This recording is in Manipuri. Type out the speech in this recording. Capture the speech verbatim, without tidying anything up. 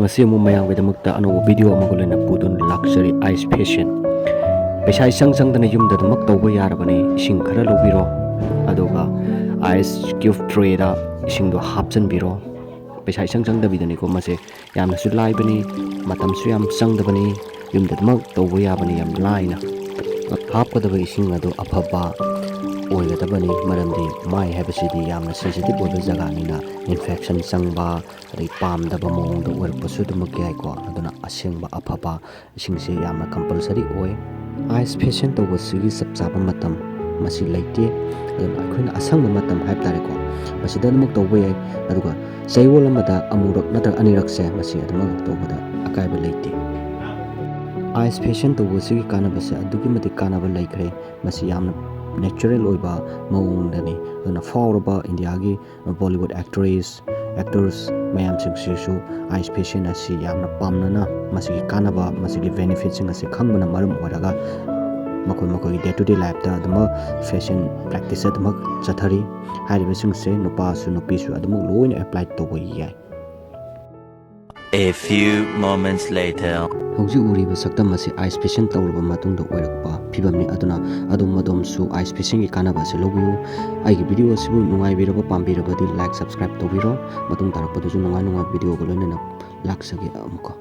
ꯉꯁꯤ ꯑꯃꯨꯛ ꯃꯌꯥꯝꯒꯤꯗꯃꯛꯇ ꯑꯅꯧꯕ ꯚꯤꯗꯤꯑꯣ ꯑꯃꯒ ꯂꯣꯏꯅ ꯄꯨꯗꯨꯅ ꯂꯥꯛꯆꯔꯤ, ꯑꯥꯏꯁ ꯐꯦꯁꯟ꯫ ꯄꯩꯁꯥ ꯏꯆꯪ ꯆꯪꯗꯅ ꯌꯨꯝꯗ ꯑꯗꯨꯃꯛ ꯇꯧꯕ ꯌꯥꯔꯕꯅꯤ꯫ ꯏꯁꯤꯡ ꯈꯔ ꯂꯧꯕꯤꯔꯣ, ꯑꯗꯨꯒ ꯑꯥꯏꯁ ꯀ꯭ꯌꯨꯕ ꯇ꯭ꯔꯦꯗ ꯏꯁꯤꯡꯗꯣ ꯍꯥꯞꯆꯤꯟꯕꯤꯔꯣ꯫ ꯄꯩꯁꯥ ꯏꯆꯪ ꯆꯪꯗꯕꯤꯗꯅꯤꯀꯣ ꯃꯁꯦ꯫ ꯌꯥꯝꯅꯁꯨ ꯂꯥꯏꯕꯅꯤ, ꯃꯇꯝꯁꯨ ꯌꯥꯝ ꯆꯪꯗꯕꯅꯤ, ꯌꯨꯝꯗ ꯑꯗꯨꯃꯛ ꯇꯧꯕ ꯌꯥꯕꯅꯤ ꯌꯥꯝ ꯂꯥꯏꯅ꯫ ꯍꯥꯞꯀꯗꯕ ꯏꯁꯤꯡ ꯑꯗꯨ ꯑꯐꯕ ꯑꯣꯏꯒꯗꯕꯅꯤ, ꯃꯔꯝꯗꯤ ꯃꯥꯏ ꯍꯥꯏꯕꯁꯤꯗꯤ ꯌꯥꯝꯅ ꯁꯦꯟꯁꯤꯇꯤꯚ ꯑꯣꯏꯕ ꯖꯒꯥꯅꯤꯅ ꯏꯟꯐꯦꯛꯁꯟ ꯆꯪꯕ, ꯑꯗꯩ ꯄꯥꯝꯗꯕ ꯃꯑꯣꯡꯗ ꯑꯣꯏꯔꯛꯄꯁꯨ ꯑꯗꯨꯃꯛ ꯌꯥꯏꯀꯣ꯫ ꯑꯗꯨꯅ ꯑꯁꯦꯡꯕ ꯑꯐꯕ ꯏꯁꯤꯡꯁꯦ ꯌꯥꯝꯅ ꯀꯝꯄꯜꯁꯔꯤ ꯑꯣꯏ꯫ ꯑꯥꯏꯁ ꯐꯦꯁꯟ ꯇꯧꯕꯁꯤꯒꯤ ꯆꯞ ꯆꯥꯕ ꯃꯇꯝ ꯃꯁꯤ ꯂꯩꯇꯦ꯫ ꯑꯗꯨꯅ ꯑꯩꯈꯣꯏꯅ ꯑꯁꯪꯕ ꯃꯇꯝ ꯍꯥꯏꯕ ꯇꯥꯔꯦꯀꯣ, ꯃꯁꯤꯗ ꯑꯗꯨꯃꯛ ꯇꯧꯕ ꯌꯥꯏ꯫ ꯑꯗꯨꯒ ꯆꯌꯣꯜ ꯑꯃꯗ ꯑꯃꯨꯔꯛ ꯅꯠꯇ꯭ꯔꯒ ꯑꯅꯤꯔꯛꯁꯦ ꯃꯁꯤ ꯑꯗꯨꯃꯛ ꯇꯧꯕꯗ ꯑꯀꯥꯏꯕ ꯂꯩꯇꯦ꯫ ꯑꯥꯏꯁ ꯐꯦꯁꯟ ꯇꯧꯕꯁꯤꯒꯤ ꯀꯥꯟꯅꯕꯁꯦ ꯑꯗꯨꯛꯀꯤ ꯃꯇꯤꯛ ꯀꯥꯟꯅꯕ ꯂꯩꯈ꯭ꯔꯦ꯫ ꯃꯁꯤ ꯌꯥꯝꯅ ꯅꯦꯆꯔꯦꯜ ꯑꯣꯏꯕ ꯃꯑꯣꯡꯗꯅꯤ꯫ ꯑꯗꯨꯅ ꯐꯥꯎꯔꯕ ꯏꯟꯗꯤꯌꯥꯒꯤ Bollywood actress, actors ꯃꯌꯥꯝꯁꯤꯡꯁꯤꯁꯨ ice fashion ꯑꯁꯤ ꯌꯥꯝꯅ ꯄꯥꯝꯅꯅ ꯃꯁꯤꯒꯤ ꯀꯥꯟꯅꯕ, ꯃꯁꯤꯒꯤ ꯕꯦꯅꯤꯐꯤꯠꯁꯤꯡ ꯑꯁꯤ ꯈꯪꯕꯅ ꯃꯔꯝ ꯑꯣꯏꯔꯒ ꯃꯈꯣꯏ ꯃꯈꯣꯏꯒꯤ ꯗꯦ ꯇꯨ ꯗꯦ ꯂꯥꯏꯐꯇ ꯑꯗꯨꯃꯛ ꯐꯦꯁꯟ ꯄ꯭ꯔꯦꯛꯇꯤꯁ ꯑꯗꯨꯃꯛ ꯆꯠꯊꯔꯤ꯫ ꯍꯥꯏꯔꯤꯕꯁꯤꯡꯁꯦ ꯅꯨꯄꯥꯁꯨ ꯅꯨꯄꯤꯁꯨ ꯑꯗꯨꯃꯛ ꯂꯣꯏꯅ ꯑꯦꯄ꯭ꯂꯥꯏ ꯇꯧꯕ ꯌꯥꯏ꯫ A few moments later. ꯍꯧꯖꯤꯛ ꯎꯔꯤꯕ ꯁꯛꯇꯝ ꯑꯁꯤ ꯑꯥꯏꯁ ꯐꯦꯁꯟ ꯇꯧꯔꯕ ꯃꯇꯨꯡꯗ ꯑꯣꯏꯔꯛꯄ ꯐꯤꯕꯝꯅꯤ꯫ ꯑꯗꯨꯅ ꯑꯗꯣꯝ ꯑꯗꯣꯝꯁꯨ ꯑꯥꯏꯁ ꯐꯦꯁꯟꯒꯤ ꯀꯥꯟꯅꯕ ꯑꯁꯤ ꯂꯧꯕꯤꯌꯨ꯫ ꯑꯩꯒꯤ ꯚꯤꯗꯤꯑꯣ ꯑꯁꯤꯕꯨ ꯅꯨꯡꯉꯥꯏꯕꯤꯔꯕ, ꯄꯥꯝꯕꯤꯔꯕꯗꯤ ꯂꯥꯏꯛ, ꯁꯕꯁꯀ꯭ꯔꯥꯏꯕ ꯇꯧꯕꯤꯔꯣ꯫ ꯃꯇꯨꯡ ꯇꯥꯔꯛꯄꯗꯁꯨ ꯅꯨꯡꯉꯥꯏ ꯅꯨꯡꯉꯥꯏꯕ ꯚꯤꯗꯤꯑꯣꯒ ꯂꯣꯏꯅꯅ ꯂꯥꯛꯆꯒꯦ ꯑꯃꯨꯛꯀ꯫